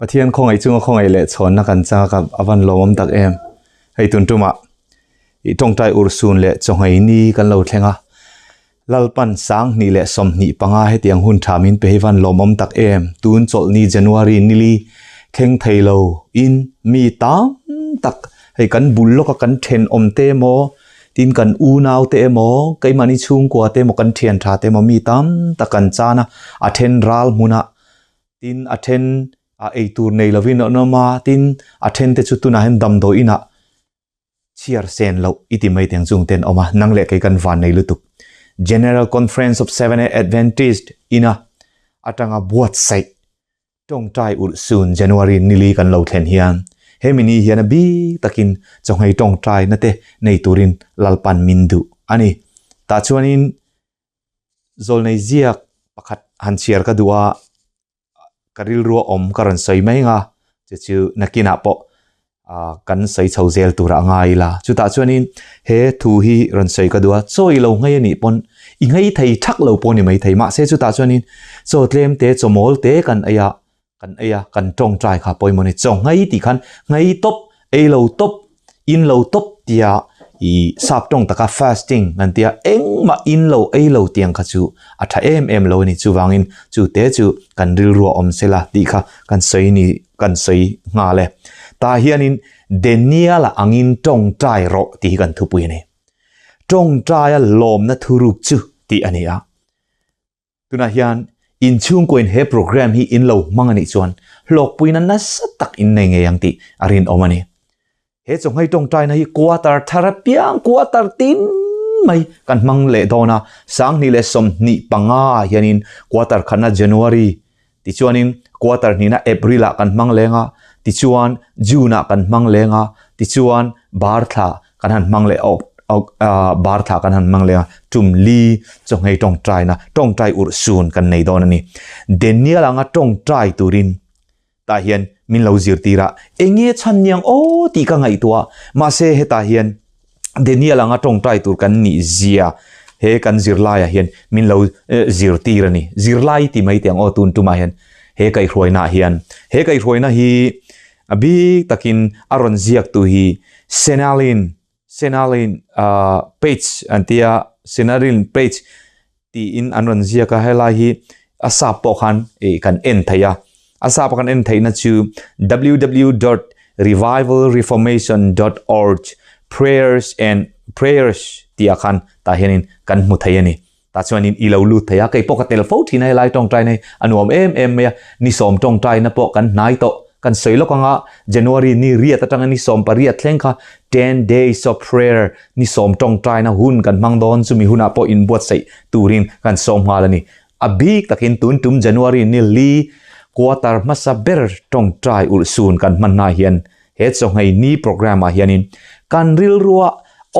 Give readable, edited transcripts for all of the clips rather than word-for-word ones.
Pathian khawngaih chunga khawngaih leh chhawnna kan chang a ka avan lawmawm tak em. Hei tun tumah i tawngtai urhsun leh chawngei ni kan lo thleng a. Lalpan 20 leh 25 hetiang hun tha min pe hi van lawmawm tak em. Tun chawlhni January nili thleng thei lo in mi tam tak hei kan bul lawka kan thenawm te emaw tin kan unau te emaw keimahni chhungkua te emaw kan thian tha te emaw mi tam tak kan chan a, a then ral hmunah tin a then a eitur nei lovin an awm a, tin a then te chu tunah hian damdawi inah chhiar sen loh i ti mai teng chung ten awm a, nang leh kei kan van nei lutuk. General Conference of Seventh-day Adventist ina atanga buatsaih tawngtai ulh sun January nili kan lo thlen hian hemi ni hian a bik takin chawngei tawngtai na te nei turin Lalpan min duh a ni. Tah chuanin zawlnei ziak pakhat han chhiar ka duh a, ka rilru a awm ka rawn sawi mai anga chu chu nakinah pawh ah kan sawi chho zel tur a ngai ila chutah chuanin he thu hi rawn sawi ka duh a chaw i lo nghei anih pawn i nghei thei thak lo pawh ni maithei mahse chutah chuanin chaw tlem te chaw mawl te kan ei a kan ei a kan tawngtai kha pawimawh a ni chaw nghei tih khan nghei tawp ei lo tawp in lo tawp tia i sap tawng taka fasting an tia engmah in lo ei lo tiang kha chu a tha em em lo a ni chuvangin chu te chu kan rilru a awm sela tih kha kan sawi ni kan sawi nghal e tah hianin Daniel a angin tawngtai rawh tih hi kan thupui a ni tawngtaia lawmna thuruk chu tih a ni a. Tunah hian inchhungkuain he program hi in lo hmang a nih chuan hlawkpuina nasa tak in nei ngei ang tih a rinawm a ni. He chawhmei tawngtaina hi quarter thar apiang quarter tin mai kan hmang leh dawn a, 2025 ah hianin quarter khatna January tichuanin quarter hnihna April ah kan hmang leng a, tichuan June ah kan hmang leng a, tichuan bar thla kan han hmang leh awk awk ah bar thla kan han hmang leh a tum li chawhmei tawngtaina tawngtai urh sun kan nei dawn a ni Daniel anga tawngtai turin tah hian min lo zirtir a enge chhan niang aw tih ka ngaihtuah mahse hetah hian Daniel anga tawngtai tur kan nih zia he kan zirlaiah hian min lo zirtir a ni zirlai ti mai teh ang aw tun tumah hian he kaihhruaina ah hian he kaihhruaina hi A bik takin a rawn ziaktu hi Senalin, Senalin Page an tia, Senalin Page tiin an rawn ziak a, helai hi a sap pawh khan kan en thei a. A sap a kan en theihna chu www dot revivalreformation dot org prayers and prayers tih ah khan tah hianin kan hmu thei a ni. Tah chuanin i lo lut thei a, kei pawh ka tel fo thin a helai tawngtaina hi a nuam em em mai a, ni sawm tawngtaina pawh kan hnai tawh, kan sawi lawk anga January ni riat atanga ni sawm pariat thleng kha ten days of prayer ni sawm tawngtaina hun kan hmang dawn chumi hunah pawh inbuatsaih turin kan sawm nghal a ni. A bik takin tun tum January ni li quarter hmasa ber tawngtai ulhsun kan hman hna hian He chawhmei ni program ah hianin kan rilrua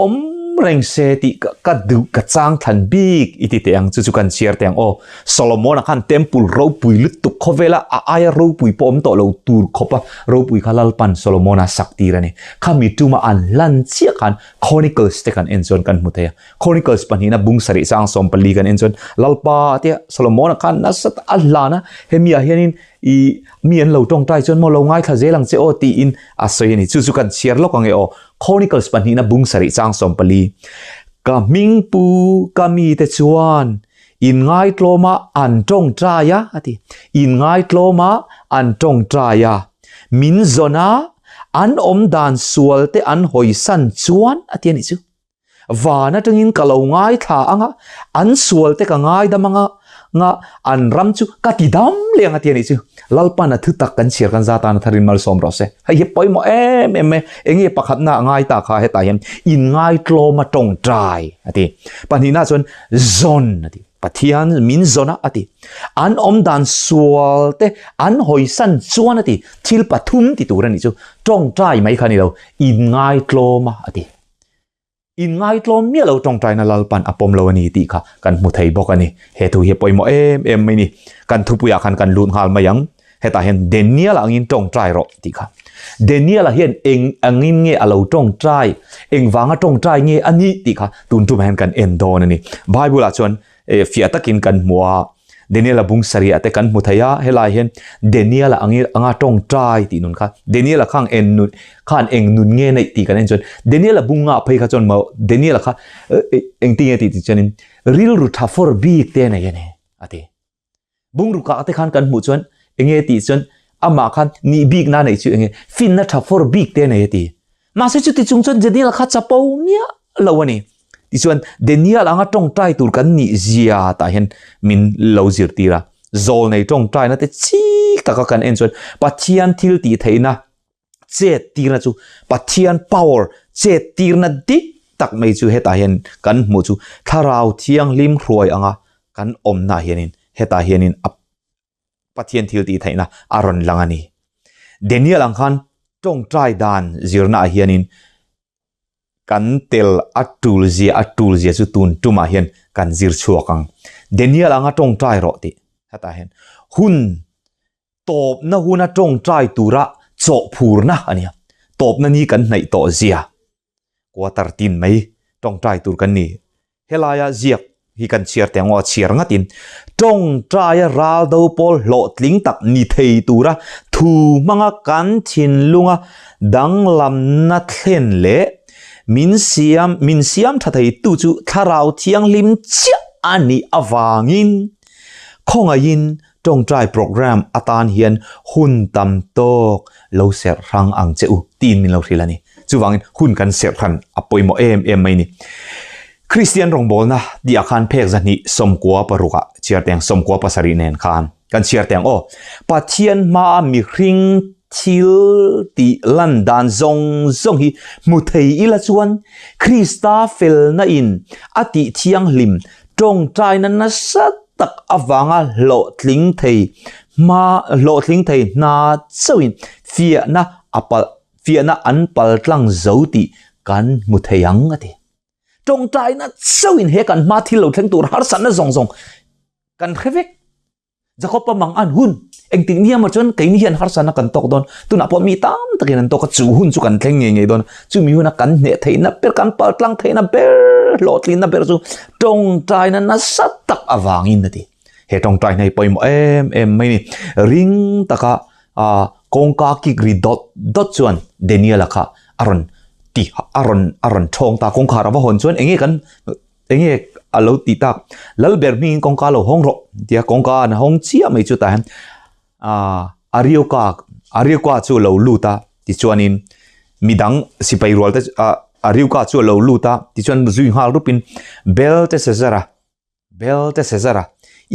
awm reng se tih ka duh ka chang thlan bik i ti teh ang chu chu kan chhiar teh ang aw. Solomon-a khan temple ropui lutuk khawvela a aia ropui pawh awm tawh lo tur khawpa ropui kha Lalpan Solomon-a sak tir a ni. Khami tuma an hlan chiah khan Chronicles te kan en chuan kan hmu thei a. Chronicles pahnihna bung sarih chang 14 kan en chuan Lalpa tia Solomon-a khan nasa a hlan a, hemi ah hianin I mi an lo tawngtai chuan maw lo ngaithla zel ang che aw tiin a sawi a ni. Chu chu kan chhiar lawk ang e aw. Chronicles pahnihna bung sarih chang 14. Ka hming pu ka mite chuan in ngaitlawma an tawngtai a a ti. In ngaitlawma an tawngtai a. Min zawn a, an awm dan sual te an hawisan chuan a ti a nih chu. Van atangin ka lo ngaithla anga, an sual te ka ngaidam anga, nga an ram chu ka ti dam leh anga ti a nih chu. Lalpan a thu tak kan chhiar kan za tan a tharin malsawm rawh se. Hei hi pawimawh em em e, enge pakhatna a ngai ta kha hetah hian inngaitlawm a tawngtai a ti. Pahnihna chuan zawn a ti. Pathian min zawn a a ti. An awm dan sual te an hawisan chuan a ti. Thil pathum ti tur a nih chu. Tawngtai mai kha a ni lo, inngaitlawm a a ti. In ngaitlawm miah lo tawngtaina Lalpan a pawm lo a ni tih kha kan hmu thei bawk a ni. He thu hi a pawimawh em em mai ni. Kan thupuiah khan kan lut nghal mai ang. Hetah hian Daniel angin tawngtai rawh tih kha. Daniel hian eng angin nge a lo tawngtai, eng vanga tawngtai nge a nih tih kha tun tumah hian kan en dawn a ni. Bible ah chuan fiah takin kan hmu a. Daniel-a bung sarih ah te kan hmu thei a, helai hian Daniel-a ang anga tawngtai tih nun kha, Daniel-a khan en nun khan eng nun nge neih tih kan en chuan Daniel-a bung ngah phei kha chuan maw Daniel-a kha engtin nge tih tih chuanin rilru tha fawr bik te a nei a ni a ti. Bungruk ah te khan kan hmuh chuan enge tih chuan amah khan nih bik na neih chu enge finna tha fawr bik te nei a ti. Mahse chuti chung chuan Daniel kha chapo miah lo a ni. Tichuan Daniel anga tawngtai tur kan nih zia tah hian min lo zirtir a. Zawl nei tawngtaina te chik taka kan en chuan Pathian thil tih theihna chet tirna chu Pathian power chet tirna dik tak mai chu hetah hian kan hmuh chu thlarau thianghlim hruai anga kan awmna hianin hetah hianin a Pathian thil tih theihna a rawn lang a ni. Daniel ang khan tawngtai dan zirna ah hianin kan tel a tul zia a tul zia chu tun tumah hian kan zir chhuak ang. Daniel anga tawngtai rawh tih hetah hian hun Tawpna huna tawngtai tura chawhphurna a nia. Tawpna ni kan hnaih tawh zia. Quarter tin mai tawngtai tur kan ni. Helaia ziak hi kan chhiar teh ang aw, a chhiar ngatin tawngtaia ral do pawl hlawhtling tak ni thei tura thu hmanga kan thinlunga danglamna thlen leh min siam min siam tha theitu chu thlarau thianghlim chiah a nih avangin khawngaihin Tawngtai program atan hian hun tam tawk lo serh hrang ang che u tiin min lo hrilh a ni. Chuvangin hun kan serh hran a pawimawh em em mai ni. Kristian rawngbawlna tihah khan phek zahnih sawmkua parukah chhiar teng sawmkua pasarih nen khan kan chhiar teng aw. Pathian hmaa mihring thil tih lan dan zawng zawng hi hmu thei ila chuan Krista felna in a tih thianghlim Tawngtaina nasa tak avanga hlawhtling thei hma hlawhtling thei hna chauhin fiahna a pal fiahna an pal tlang zo tih kan hmu thei ang a ti. Tawngtaina chauhin he kan hma thil lo thleng tur harsatna zawng zawng kan hre vek. Jakob-a mang an hun engtik ni emaw chuan keini hian harsatna kan tawk dawn tunah pawh mi tam takin an tawk a chu hun chu kan thleng ngei ngei dawn a chumi huna kan hneh theihna ber kan pal tlang theihna ber hlawhtlinna ber chu tawngtaina nasa tak avangin a ti he tawngtaina hi pawimawh em em mai ni ring taka ah kawngka kik ri dawt dawt chuan Daniel-a kha a rawn ti a rawn a rawn thawng ta kawngkhar a va hawn chuan enge kan Enge a lo tih tak? Lalber hmingin kawngka lo hawng rawh tia kawngka an hawng chiah mai chu tah hian aah Arioka Arioka chu a lo lut a tichuanin midang sipai rual te ah Arioka chu a lo lut a tichuan zui nghal rupin Belteshazzar-a Belteshazzar-a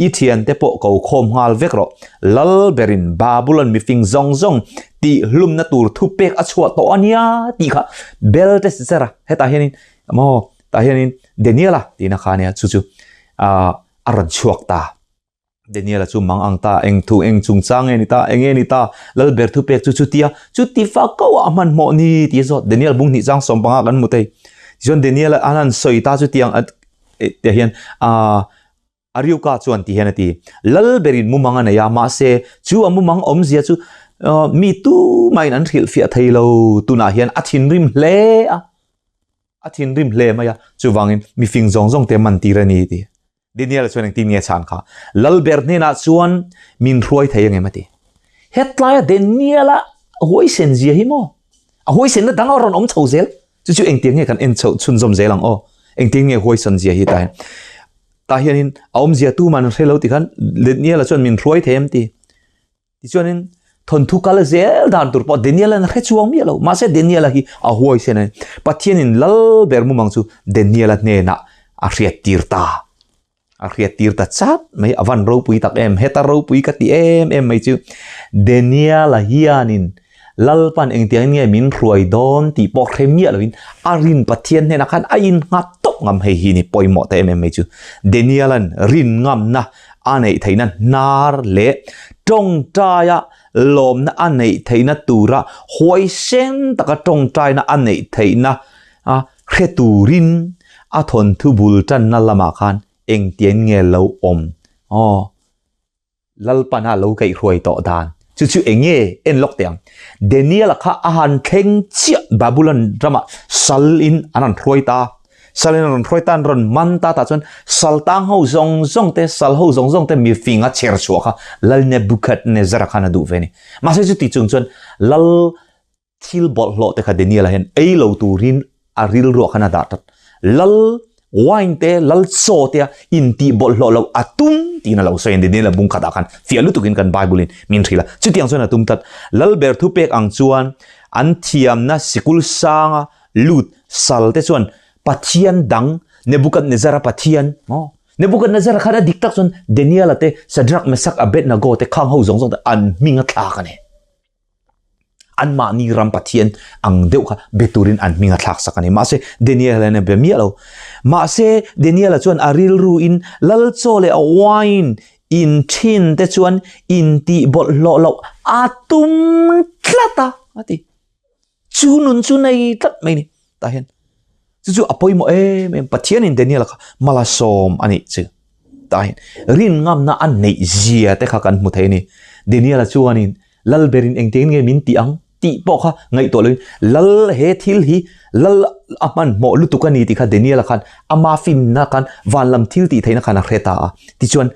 i thiante pawh ko khawm nghal vek rawh Lalberin Babulon mifing zawng zawng tih hlumna tur thupek a chhuah tawh a nia tih kha Belteshazzar-a hetah hianin maw Tah hianin Daniela tihna kha ania chu chu ah a rawn chhuak ta. Daniela chu mang ang ta eng thu eng chungchang nge ni ta eng nge ni ta Lalber thu pek chu chutia chuti fa ko ah hmanhmawh ni tih a zawt Daniel bung hnih chang sawm panga kan hmu thei. Tichuan Daniela an han sawi ta chutiang a tih hian ah Ariuka chuan ti hian a ti, Lalberin mumang a nei a, mahse chu a mumang awmzia chu mi tumahin an hrilhfiah thei lo. Tunah hian a thinrim hle a, a thinrim hle mai a, chuvangin mifing zawng zawng te man tir a ni ti. Daniel chuan engtin nge chhan kha? Lalber hnenah chuan min hruai thei angem a ti. Hetlaia Daniel-a huaisen zia hi maw? A huaisenna dang a rawn awm chho zel. Chu chu engtiang nge kan en chhoh chhunzawm zel ang aw? Engtiang nge huaisan zia hi ta hian? Tah hianin a awmzia tuman an hre lo ti khan Daniel-a chuan min hruai thei em ti. Tichuanin thawnthu kal zel dan tur pawh Daniel-a'n a hre chuang miah lo. Mahse Daniel-a hi a huaisen a ni. Pathianin lal ber mumang chu Daniel-a hnenah a hriattir ta. A hriattir ta chat mai, a van ropui tak em, heta ropui ka ti em em mai chu Daniel-a hianin Lalpan engtiangin nge min hruai dawn tih pawh hre miah loin a rin Pathian hnenah khan a innghat tawp ngam hei hi ni pawimawh ta em em mai chu. Daniel-a'n rin ngamna a neih theihna hnar leh tawngtaia lawmna a neih theihna tura huaisen taka tawngtaina a neih theihna a hre turin a thawnthu bul tanna lamah khan engtiang nge lo awm? Aw, Lalpana lo kaihhruai tawh dan chu chu eng nge en lawk teh ang. Daniel-a kha a han thleng chiah Babulon ramah sal in an han hruai ta. Salin a rawn hruai ta, an rawn man ta tah chuan sal tang ho zawng zawng te, sal ho zawng zawng te mifing a chher chhuah kha Lal Nebuchadnezzar-a khan a duh ve a ni. Mahse chuti chung chuan Lal thil bawlhhlawh te kha Daniel-a hian ei lo turin a rilruah khan a dah tlat. Lal wine te, lal chaw te a intih bawlhhlawh loh a tum tiin a lo sawi a ni. Daniel-a bung khatah khan fiah lutukin kan Bible-in min hrilh a. Chutiang chuan a tum tlat. Lal ber thupek ang chuan an thiamna sikul sanga lut sal te chuan Pathian dang Nebuchadnezzar-a Pathian maw? Nebuchadnezzar-a khan a dik tak chuan Daniel-a te, Shadrach, Meshach, Abednego te khang ho zawng zawng te an hming a thlak a ni. Anmahni ram Pathian ang deuh kha be turin an hming a thlak sak a ni. Mahse, Daniel hian a be miah lo. Mahse, Daniel-a chuan a rilruin lal chaw leh a wine in thin te chuan intih bawlhhlawh loh a tum tlat a, a ti. Chu nun chu nei tlat mai ni. Tah hian chu chu a pawimawh em em Pathianin Daniel kha mala sawm a nih chu. Tah hian rin ngamna a neih zia te kha kan hmu thei a ni. Daniel a chuanin lal berin engtin nge min tih ang tih pawh kha ngaihtuah loin lal he thil hi lal a hmanhmawh lutuk a ni tih kha Daniel a khan ama finna khan van lam thil tih theihna khan a hre ta a. Tichuan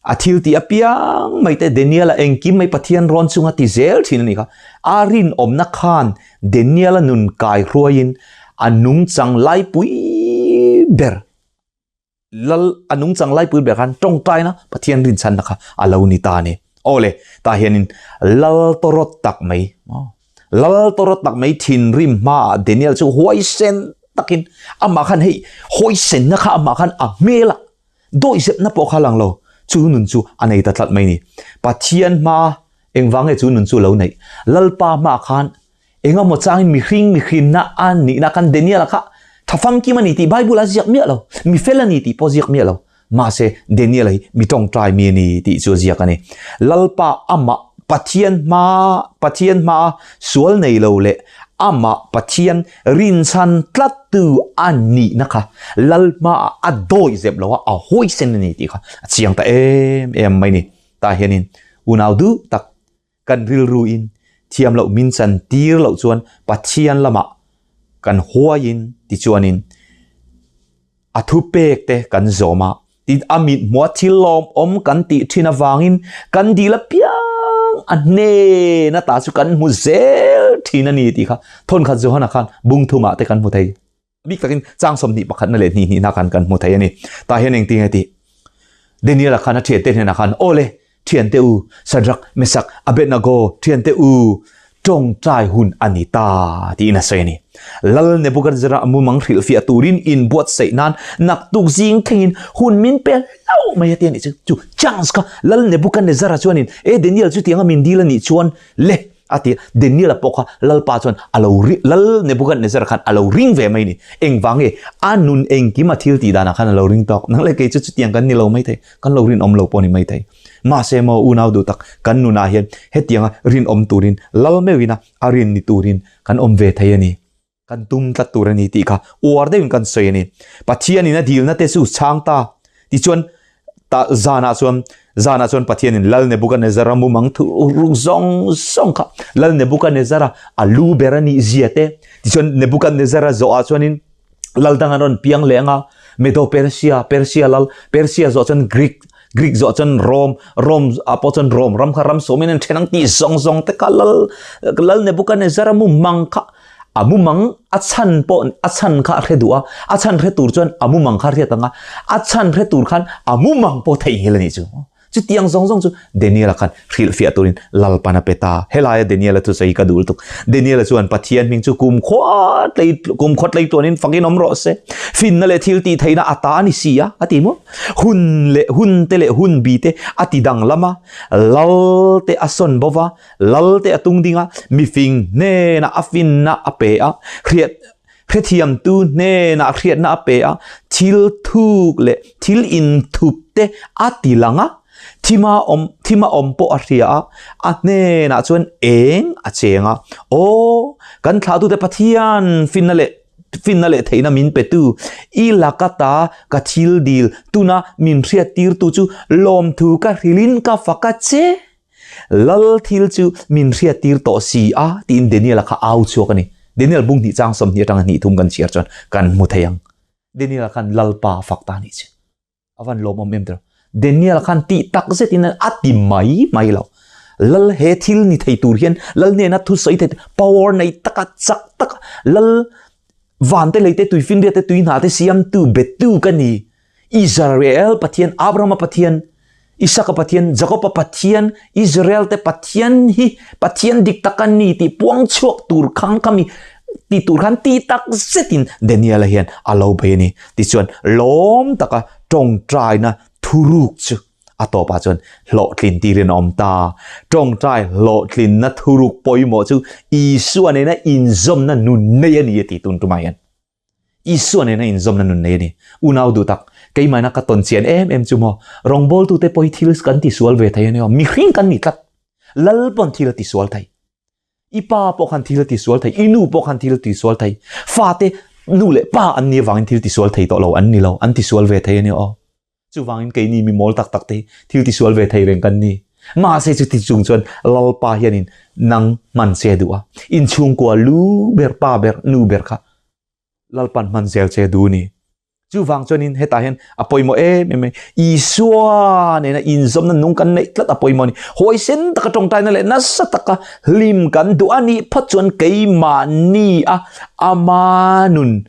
A thil tih apiang mai te Daniel-a engkim mai Pathian rawn chunga ti zel thin a ni kha. A rinawmna khan Daniel-a nun kai hruaiin a nungchang laipui ber lal a nungchang laipui ber khan tawngtaina Pathian rinchhanna kha a lo ni ta a ni. Aw le, tah hianin lal tawrawt tak mai, lal tawrawt tak mai thinrim hmaah Daniel chu huaisen takin amah khan hei huaisenna kha amah khan a hmel a, Dawihzepna pawh kha lang lo, chu nun chu a nei ta tlat mai ni. Pathian hma engvang nge chu nun chu lo neih? Lalpa hmaah khan engemaw changin mihring mihrinna a nihna khan Daniel-a kha tha famkim a ni tih Bible a ziak miah lo, mi fel a ni tih pawh ziak miah lo. Mahse, Daniel-a hi mi tawngtai mi a ni tih chu a ziak a ni. Lalpa amah Pathian hma Pathian hmaa sual nei lo leh amah Pathian Rinchhan tlattu a nihna kha lal hmaah a dawi zep lo a, a huaisen a ni tih kha a chiang ta em em mai ni. Tah hianin unau duh tak kan rilruin thiam loh min chan tir loh chuan Pathian lamah kan huaiin tichuanin a thupek te kan zawm a, Tin, a mit hmuah thil lawmawm kan tih thin avangin kan dil apiang a hnen ata chu kan hmu zel thin a ni tih kha thawnkhat Johana khan bung thumah te kan hmu thei. Bik takin chang 21 na leh hnih hnihna khan kan hmu thei a ni. Tah hian engtin nge tih? Daniel-a khan a thiante hnenah khan, Awle, Thiante u, Shadrach, Meshach, Abednego, thiante u, tawngtai hun a ni ta, tiin a sawi a ni. Lal Nebuchadnezzar-a mumang hrilhfiah turin inbuatsaih nan naktuk zing thlengin hun min pe hlauh mai a ti a nih chu. Chu chance kha Lal Nebuchadnezzar-a chuanin, E Daniel, chutianga min dil a nih chuan le, a ti a. Daniel-a pawh kha Lalpa chuan a lo ri, Lal Nebuchadnezzar-a khan a lo ring ve mai a ni. Engvang nge? A nun engkim a thil tih danah khan a lo ring tawk. Nang leh kei chu chutiang kan ni lo maithei. Kan lo rinawm lo pawh ni maithei. Mahse maw unau duh tak, kan nunah hian hetianga rinawm turin lal meuhina a rin ni turin kan awm ve thei a ni. Kan tum tlat tur a ni tih kha uar deuhin kan sawi a ni. Pathianin a dilna te chu chhang ta. Tichuan ta zanah chuan zanah chuan Pathianin Lal Nebuchadnezzar-a mumang thu ruk zawng zawng kha Lal Nebuchadnezzar-a a lu ber a nih zia te tichuan Nebuchadnezzar-a zawhah chuanin Lal dang an rawn piang leh anga Medo Persia, Persia lal, Persia zawh chuan Greek, Greek zawh chuan Rome, Rome ah pawh chuan Rome ram kha ram sawmin an then ang tih zawng zawng te kha lal lal Nebuchadnezzar a mumang kha a mumang a chhan pawh a chhan kha a hre duh a, a chhan hre tur chuan a mumang kha a hriat ang a, a chhan hre tur khan a mumang pawh theihnghilh a nih chu. Chutiang zawng zawng chu Daniel-a khan hrilhfiah turin Lalpan a pe ta. Helaia Daniel-a thusawi hi ka duh lutuk. Daniel-a chuan Pathian hming chu kumkhua tlei kumkhua tlei tuanin fakin awm rawh se. Finna leh thil tih theihna a ta a ni si a, a ti maw? Hun leh hun te leh hun bi te a ti danglam a, lal te a sawn bo va, lal te a tung ding a, mifing hnenah a finna a pe a, hriat Hrethiamtu hnenah hriatna a pe a, thil thuk leh thil inthup te a ti lang a, thima awm thima awm pawh a hria a, a hnenah chuan eng a cheng a. Aw, kan thlahtute Pathian finna leh finna leh theihna min petu, i laka ta ka thil dil tuna min hriattirtu chu lawmthu ka hrilhin ka fak a che. Lal thil chu min hriattir tawh si a, tiin Daniel-a kha au chhuak a ni. Daniel bung hnih chang 20 atanga hnih thum kan chhiar chuan kan hmu thei ang. Daniel khan Lalpa a fak ta nih chu. A van lawmawm em tiraw. Daniel khan tih tak zetin a ti mai mai lo. Lal he thil ni thei tur hian Lal hnena thu sawi thei power nei taka chak taka Lal van te lei te tui finriat te tui hna te siamtu betu ka ni. Israel Pathian, Abrahama Pathian, Isaka Pathian, Jakoba Pathian, Israel te Pathian hi Pathian dik tak a ni tih puang chhuak tur khan kha mi ti tur khan ti tak zetin Daniel-a hian a lo bei a ni. Tichuan lawm taka tawngtaina thuruk chu a tawpah chuan hlawhtlin tirin a awm ta. Tawngtai hlawhtlinna thuruk pawimawh chu Isua nena inzawmna nun nei a ni a ti tun tumah hian. Isua nena inzawmna nun nei a ni. Unau duh tak, keimahna ka tawn chian em em chu maw, rawngbawltute pawh hi thil kan tisual ve thei a nia, mihring kan ni tlat. Lal pawn thil a tisual thei. I pa pawh khan thil a tisual thei, i nu pawh khan thil a tisual thei. Fate nu leh pa an nih avangin thil tisual thei tawh lo an ni lo, an tisual ve thei a nia aw. Chuvangin keini mi mawl tak tak te hi thil tisual ve thei reng kan ni. Mahse chuti chung chuan Lalpa hianin nang hman che duh a, inchhungkua lu ber, pa ber, nu ber kha Lalpan hman zel che duh ni. Chuvang chuanin hetah hian a pawimawh em em mai. Isua nena inzawmna nung kan neih tlat a pawimawh a ni. Huaisen taka tawngtaina leh nasa taka hlim kan duh a nih phawt chuan keimahni a ama nun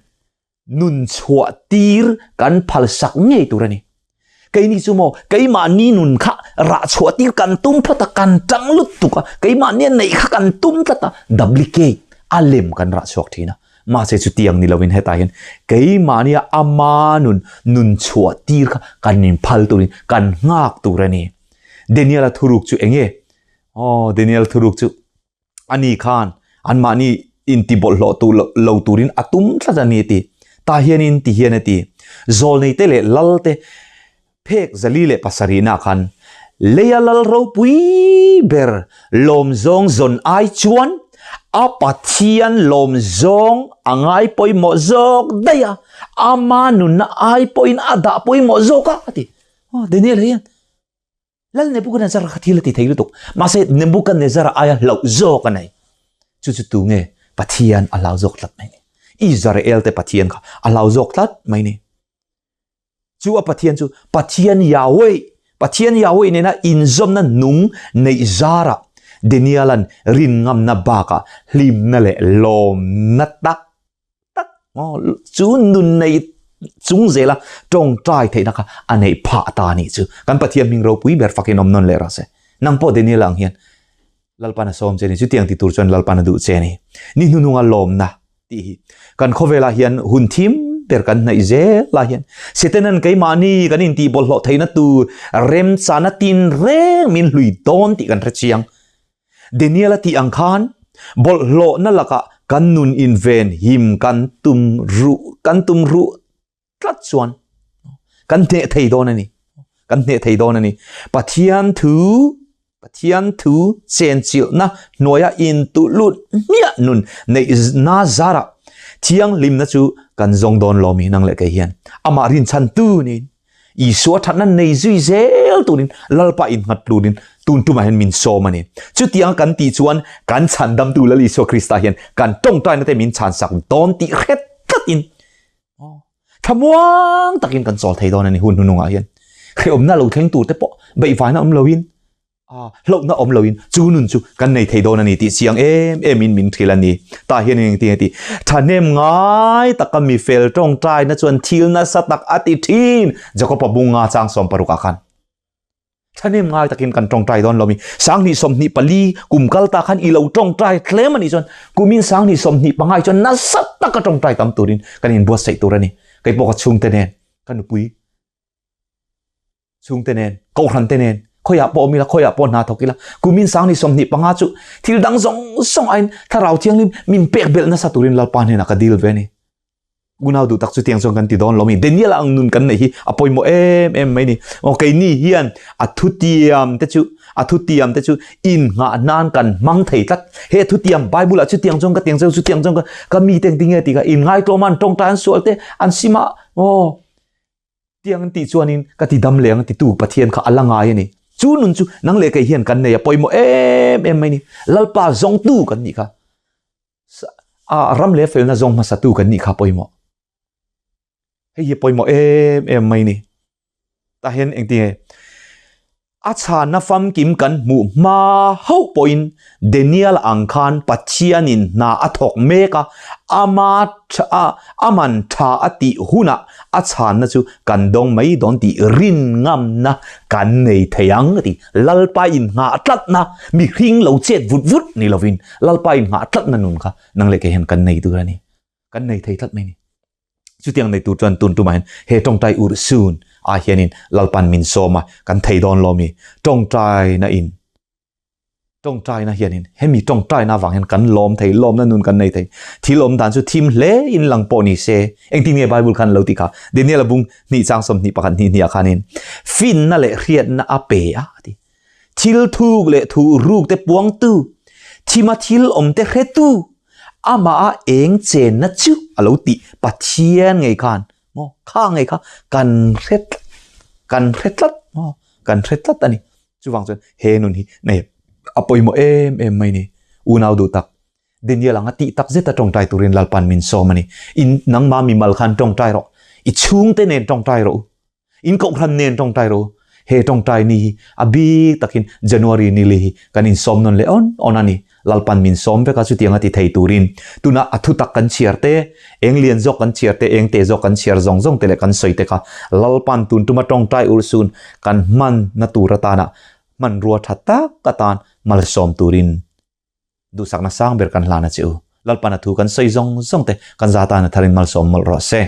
nun chhuah tir kan phal sak ngei tur a ni. Keini chu maw, keimahni nun kha rah chhuah tir kan tum phawt a, kan tang lutuk a, keimahni a neih kha kan tum tlat a, duplicate, a lem kan rah chhuak thin a. Mahse chutiang ni lovin hetah hian keimahnia ama nun nun chhuah tir kha kan inphal turin kan nghak tur a ni. Daniel-a thuruk chu eng nge? Aw, Daniel thuruk chu Ani khan anmahni intibawlhhlawh tu lo turin a tum tlat a ni a ti. Tah hianin ti hian a ti. Zawlneite leh lalte phek 407 khan leia lal ropui ber lawmzawng zawn ai chuan a Pathian lawmzawng a ngai pawimawh zawk daih a, ama nunna ai pawhin a dah pawimawh zawk a, a ti. Aw Daniel hian Lal Nebuchadnezzar kha thil a ti thei lutuk. Mahse Nebuchadnezzar aia hlauh zawk a nei. Chu chu tu nge? Pathian a hlau zawk tlat mai ni. Israel te Pathian kha a hlau zawk tlat mai ni. Chu a Pathian chu Pathian Yahweh, Pathian Yahweh nena inzawmna nung neih zara Daniel-a'n rin ngamna bakah hlimna leh lawmna tak tak chu nun nei chung zela tawngtai theihna kha a neih phah ta a nih chu. Kan Pathian hming ropui ber fakin awm nawn leh rawh se. Nang pawh Daniel ang hian Lalpan a sawm che ni. Chutiang ti tur chuan Lalpan a duh che ni. Ni hnuhnunga lawmna tih hi kan khawvelah hian hun thim ber kan hnaih zel lai hian Setanan keimahni kan intih bawlhhlawh theihna tur remchana tinreng min hlui dawn tih kan hre chiang. Daniel a tih ang khan bawlhhlawhna lakah kan nun inven him kan tum ruh kan tum ruh tlat chuan kan hneh thei dawn a ni. Kan hneh thei dawn a ni. Pathian thu Pathian thu chenchilhna hnuaia intuh lut hmiah nun neih na zarah thianghlimna chu kan zawng dawn lawmi nang leh kei hian. Amah rinchhantu niin Isua thatna nei zui zel turin Lalpa innghat turin tun tumah hian min sawm a ni. Chutianga kan tih chuan kan chhandamtu Lal Isua Krista hian kan tawngtaina te min chhansak dawn tih hret tlatin thlamuang takin kan chawl thei dawn a ni hun hnunungah hian. Hrehawmna lo thleng tur te pawh beihvaina awm loin A, hlauhna awm loin chu nun chu kan nei thei dawn a ni tih chiang em em in min thil a ni. Tah hian engtin a ti? Thahnem ngai taka mi fel tawngtaina chuan thil nasa tak a ti thin, Jakob-a bunga chang 60 ah khan. Thahnem ngai takin kan tawngtai dawn lo mi. 2024 kum kal ta khan i lo tawngtai tlem a nih chuan kumin 2025 chuan nasa taka tawngtai tam turin kan inbuatsaih tur a ni. Kei pawh ka chhungte nen, ka nupui Chhungte nen, kohhran te nen, khawiah pawh awm ila, khawiah pawh hna thawk ila, kumin 2025 chu thil dang zawng zawng aiin Thlarau Thianghlim min pek belh nasa turin Lalpa hnenah ka dil ve a ni. Unau duh tak chutiang chuan kan ti dawn lo mi. Daniel ang nun kan neih hi a pawimawh em em mai ni. Aw keini hian a thutiam te chu a thutiam te chu innghah nan kan hmang thei tlat. He thutiam Bible ah chutiang chuan ka tiang cheu chutiang chuan ka ka mi te engtin nge ti kha inngaitawm a an tawngtai an sual te an sim a aw Tiang an tih chuanin ka ti dam leh ang titu Pathian kha a la ngai a ni. Chu nun chu nang leh kei hian kan nei a pawimawh em em mai ni. Lalpa zawngtu kan nih kha. A ram leh felna zawng hmasatu kan nih kha pawimawh. Hei hi pawimawh em em mai ni. Tah hian engtinge a chhanna famkim kan hmuh hma hauh pawhin Daniel ang khan Pathianin hna a thawk mek a, ama a aman tha a tih hunah a chhanna chu kan dawng mai dawn tih rin ngamna kan nei thei ang a ti. Lalpa inngah tlatna mihring lo chet vut vut ni lovin Lalpa inngah tlatna nun kha nang leh kei hian kan nei tur a ni. Kan nei thei tlat mai ni. Chutiang nei tur chuan tun tumah hian he tawngtai ur sun ah hianin Lalpan min sawm a, kan thei dawn lo mi? Tawngtaina in, tawngtaina hianin hemi tawngtaina avang hian kan lawm thei, lawmna nun kan nei thei. Thil awm dan chu thim hle in lang pawh ni se, engtin nge Bible khan lo ti kha? Daniel a bung hnih chang 21 hnih hnih ah khanin finna leh hriatna a pe a a ti. Thil thuk leh thu ruk te puangtu, thima thil awm te hretu, Amah a eng chenna chu a lo tih Pathian ngei khan maw kha ngei kha kan hre kan hre tlat maw kan hre tlat a ni. Chuvang chuan he nun hi nei a pawimawh em em mai ni. Unau duh tak Daniel anga tih tak zeta tawngtai turin Lalpan min sawm a ni. In nangmah mimal khan tawngtai rawh. I chhungte nen tawngtai rawh u. In kohhran nen tawngtai ro. He tawngtai ni hi a bik takin January ni li hi kan insawm nawn leh awn awn a ni. Lalpan min sawm vek a chutiang a ti thei turin tunah a thutak kan chhiar te, eng lian zawk kan chhiar te, eng te zawk kan chhiar zawng zawng te leh kan sawi te kha Lalpan tun tuma tawngtai urhsun kan hman na tur atana hmanrua tha tak atan malsawm turin duhsakna sang ber kan hlan a che u. Lalpan a thu kan sawi zawng zawng te kan za tan a tharin malsawm mawlh rawh se.